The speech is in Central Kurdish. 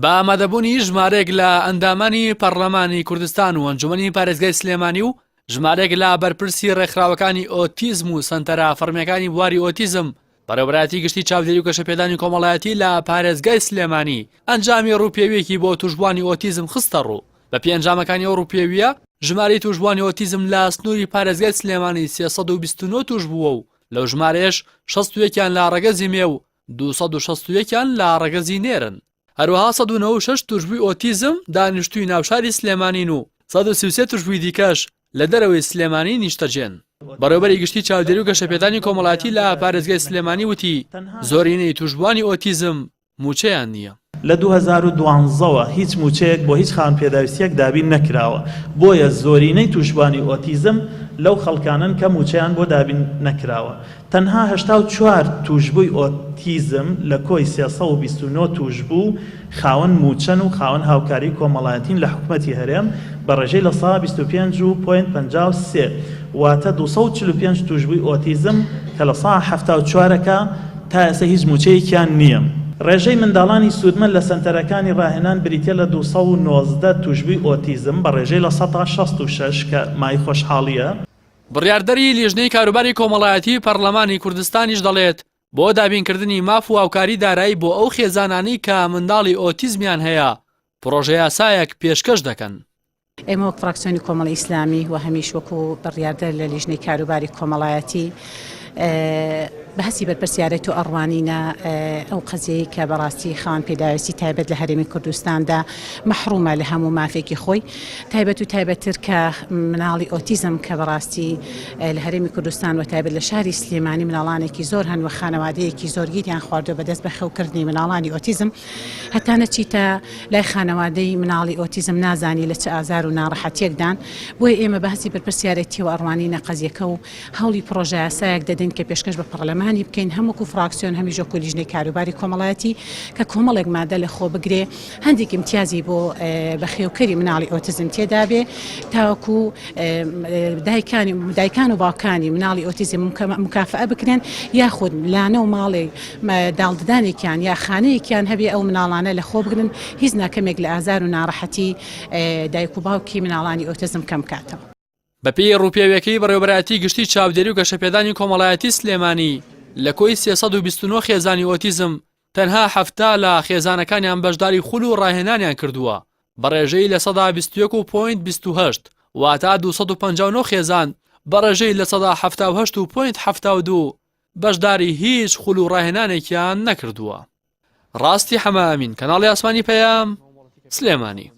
بە ئامادەبوونی ژمارەیەک لە ئەندامانی پەڕلەمانی کوردستان و ئەنجومەنی پارێزگای سلێمانی و ژمارەیەک لە بەرپرسی ڕێکخراوەکانی ئۆتیزم و سەنتەرە فەڕمیەکانی بواری ئۆتیزم، بەڕێوەبەرایەتی گشتی چاودێری و گەشەپێدانی کۆمەڵایەتی لە پارێزگای سلێمانی ئەنجامی ڕووپێویەکی بۆ تووشبووانی ئۆتیزم خستەڕوو. بەپێی ئەنجامەکانی ئەو ڕووپێوییە، ژمارەی تووشبووانی ئۆتیزم لە سنووری پارێزگای سلێمانی 329 تووشبووە و لەو ژمارەیەش 61 یان لە ڕەگەزی مێ و 261 یان لە ڕەگەزی نێرن. هەروەها 196 تووشبووی ئۆتیزم دانیشتووی ناوشاری سلێمانین و 133 تووشبووی دیکەش لە دەرەوەی سلێمانی نیشتەجێن. بەڕێوەبەری گشتی چاودێری و گەشەپێدانی کۆمەڵایەتی لە پارێزگای سلێمانی وتی، زۆرینەی تووشبووانی ئۆتیزم مووچەیان نییە. لە 2012 وە هیچ مووچەیەک بۆ هیچ خاوەن پێداویستییەک دابین نەکراوە، بۆیە زۆرینەی تووشبووانی ئۆتیزم لەو خەڵکانەن کە مووچەیان بۆ دابین نەکراوە. تەنها 84 تووشبووی ئۆتیزم لە کۆی 329 تووشبوو خاوەن مووچەن و خاوەن هاوکاری کۆمەڵایەتین لە حکومەتی هەرێم بە ڕێژەی 25% و point 53 واتە 245 تووشبووی ئۆتیزم کە 74% ەکە تا ئێستا هیچ مووچەیەکیان نییە. ڕێژەی منداڵانی سوودمەند لە سەنتەرەکانی ڕاهێنان بریتیە لە 219 تووشبووی ئۆتیزم بە ڕێژەی 66% کە مایەی خۆشحاڵییە. بڕیاردەری لیژنەی کاروباری کۆمەڵایەتی پەڕلەمانی کوردستانیش دەڵێت، بۆ دابینکردنی ماف و هاوکاری دارایی بۆ ئەو خێزانانەی کە منداڵی ئۆتیزمیان هەیە، پڕۆژەیاسایەک پێشکەش دەکەن. ئێمە وەک فراکسیۆنی کۆمەڵی ئیسلامی و هەمیش وەکو بڕیاردەر لە لیژنەی کاروباری کۆمەڵایەتی بە هەستی بەرپرسیارێت و ئەڕوانینە ئەو قەزیەی کە بەڕاستی خاوەن پێداویستی تایبەت لە هەرێمی کوردستاندا مەحرومە لە هەموو مافێکی خۆی تایبەت و تایبەتتر کە مناڵی ئۆتیزم کە بەڕاستی لە هەرێمی کوردستان و تایبەت لە شاری سلێمانی مناڵانێکی زۆر هەن و خانەوادەیەکی زۆر گیریان خواردووە بەدەست بەخێوکردنی مناڵانی ئۆتیزم هەتا نەچیتە لای خانەوادەی مناڵی ئۆتیزم نازانی لە چ ئازار و ناڕەحەتیەکدان بۆیە ئێمە بە هەستی بەرپرسیارێتیەوە ئەڕوانینە قەزیەکە و هەوڵی پڕۆژەیاسایەک دەدەین کە پێشکەش بە پەڕلەمانی بکەین هەم وەکو فراکسیۆن هەمیش وەکو لیژنەی کاروباری کۆمەڵایەتی کە کۆمەڵێک مادە لە خۆ بگرێ هەندێک ئیمتیازی بۆ بەخێوکەری مناڵی ئۆتیزم تێدابێ تاوەکو دایکانی دایکان و باوکانی مناڵی ئۆتیزم مکافئە بکرێن یاخود لانە و ماڵێک داڵدەدانێکیان یا خانەیەکیان هەبێ ئەو مناڵانە لە خۆ بگرن هیچ ناکەمێک لە ئازار و ناڕەحەتی دایک و باوکی مناڵانی ئۆتیزم کەم بکاتەوە. بەپێی ڕووپێویەکەی بەڕێوەبەرایەتی گشتی چاودێری و گەشەپێدانی کۆمەڵایەتی سلێمانی، لە کۆی 329 خێزانی ئۆتیزم، تەنها 70 لە خێزانەکانیان بەشداری خول و ڕاهێنانیان کردووە، بە ڕێژەی 21% و point 28، واتە 259 خێزان بە ڕێژەی 78% و point 72 بەشداری هیچ خول و ڕاهێنانێکیان نەکردووە. ڕاستی حەمە ئەمین، کەناڵی ئاسمانی پەیام، سلێمانی.